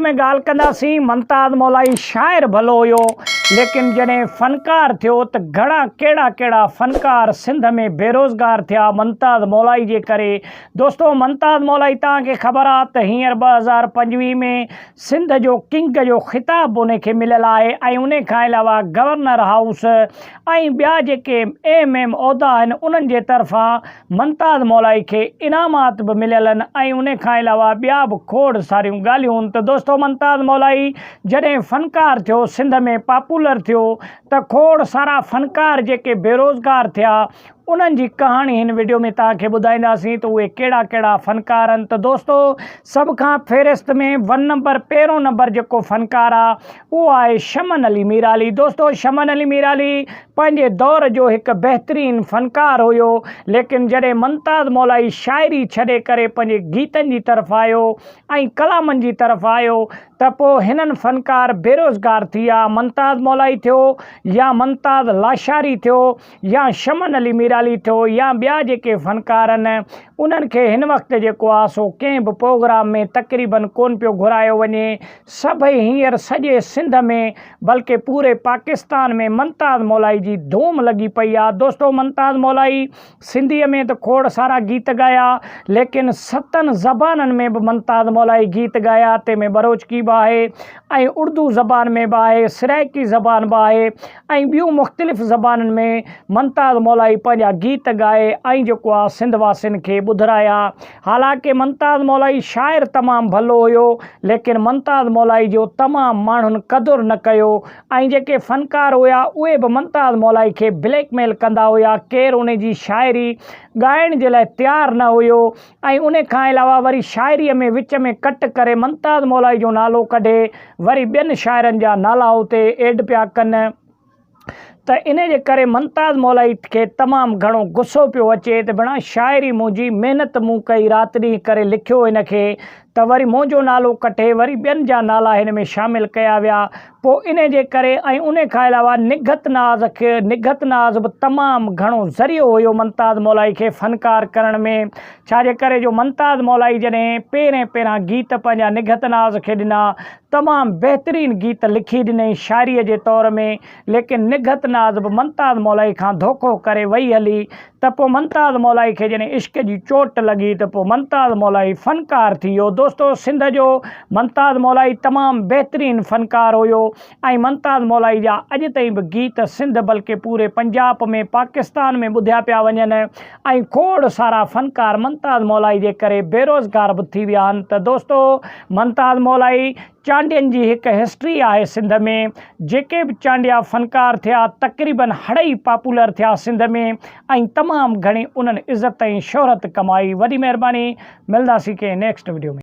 ۾ ڳالهه ڪنداسين ممتاز مولائي شاعر ڀلو هيو ليڪن جڏهن فنڪار ٿيو ته گهڻا ڪهڙا ڪهڙا فنڪار سنڌ ۾ بيروزگار ٿيا ممتاز مولائي جي ڪري دوستو ممتاز مولائي توهان کي خبر آ ته هينئر 2025 ۾ سنڌ جو ڪنگ جو خطاب به ان کي مليل آهي ۽ ان کان علاوه گورنر هائوس ۽ ٻيا جيڪي اهم اهم عهدا آهن انهن جي طرفان ممتاز مولائي کي انعامات به مليل آهن ۽ ان کان علاوه ٻيا به کوڙ ساريون ڳالهيون آهن ته دوستو ممتاز مولائي جڏهن فنڪار ٿيو سنڌ ۾ پاپولر ٿيو ته کوڙ سارا فنڪار جيڪي بيروزگار ٿيا انهن جي ڪهاڻي هن وڊيو ۾ توهان کي ٻڌائينداسين ته اهي ڪهڙا ڪهڙا فنڪار آهن ته دوستو سڀ کان فهرست ۾ ون نمبر پهريون نمبر جيڪو فنڪار آهي اهو آهي شمن علي ميرالي دوستو شمن علي ميرالي پنهنجي دور جو هڪ بهترين فنڪار هيو، ليڪن جڏهن ممتاز مولائي شاعري ڇڏي ڪري پنهنجي گيتن جي طرف آيو ۽ ڪلامن جي طرف آيو ته پوء هنن فنڪار بيروزگار ٿي ويا، ممتاز مولائي ٿيو يا ممتاز لاشاري ٿيو يا شمن علي ميرالي ٿيو يا ٻيا جيڪي فنڪار آهن انهن کي هن وقت جيڪو آهي سو ڪنهن به پروگرام ۾ تقريبن ڪونه پيو گهرايو وڃي، سڀئي هينئر سڄي سنڌ ۾ بلڪه پوري پاڪستان ۾ ممتاز مولائي جي ڌوم لڳي پئي آ دوستو ممتاز مولائي سنڌي ۾ ته کوڙ سارا گيت ڳايا ليڪن ستن زبانن ۾ به ممتاز مولائي گيت ڳايا تنهن ۾ ٻروچڪي به آهي ۽ اردو زبان ۾ به آهي سرائيڪي زبان به آهي ۽ ٻيون مختلف زبانن ۾ ممتاز مولائي پنهنجا گيت ڳائي ۽ جيڪو آ سنڌ واسين کي ٻڌرايا حالانڪه ممتاز مولائي شاعر تمام ڀلو هيو ليڪن ممتاز مولائي جو تمام ماڻهن قدر نه ڪيو ۽ جيڪي فنڪار هيا اهي به ممتاز مولائي کي بليڪ ميل ڪندا هيا ڪير ان جي شاعري ڳائڻ جي لاء تيار نه هيو ۽ ان کان علاوه وري شاعري ۾ وچ ۾ ڪٽ ڪري ممتاز مولائي جو نالو ڪڍي وري ٻين شاعرن جا نالا اتي ايڊ پيا ڪن. ته انهي جي ڪري ممتاز مولائي کي تمام گهڻو غصو پيو اچي ته بنا شاعري منهنجي محنت مون ڪئي رات ڏينهن ڪري لکيو هن کي ته وري منهنجو نالو ڪڍي وري ٻين جا نالا هن ۾ شامل ڪيا ويا پوء انهي جي ڪري ۽ انهي کان علاوه نگهت ناز کي نگهت ناز به تمام گهڻو ذريعو هيو ممتاز مولائي کي فنڪار ڪرڻ ۾ ڇا جي ڪري جو ممتاز مولائي جڏهن پهرين پهريان گيت پنهنجا نگهت ناز کي ڏنا تمام بهترين گيت لکي ڏنئين شاعريء جي طور ۾ ليڪن نگهت ناز به ممتاز مولائي کان ڌوڪو ڪري وئي هلي ته پوء ممتاز مولائي کي جڏهن عشق جي چوٽ لڳي ته پوء ممتاز مولائي فنڪار ٿي ويو دوستو سنڌ جو ممتاز مولائي تمام بهترين فنڪار هيو ۽ ممتاز مولائي جا اڄ تائين به گيت سنڌ بلڪه پوري پنجاب ۾ پاڪستان ۾ ٻڌيا پيا وڃن ۽ کوڙ سارا فنڪار ممتاز مولائي جي ڪري بيروزگار به ٿي ويا آهن ته دوستو ممتاز مولائي چانڊين جي هڪ هسٽري آهي سنڌ ۾ جيڪي به چانڊيا فنڪار ٿيا تقريبن هڙئي پاپولر ٿيا سنڌ ۾ ۽ تمام گهڻي انهن عزت ۽ شهرت ڪمائي وڏي مهرباني ملداسين ڪنهن نيڪسٽ وڊيو ۾.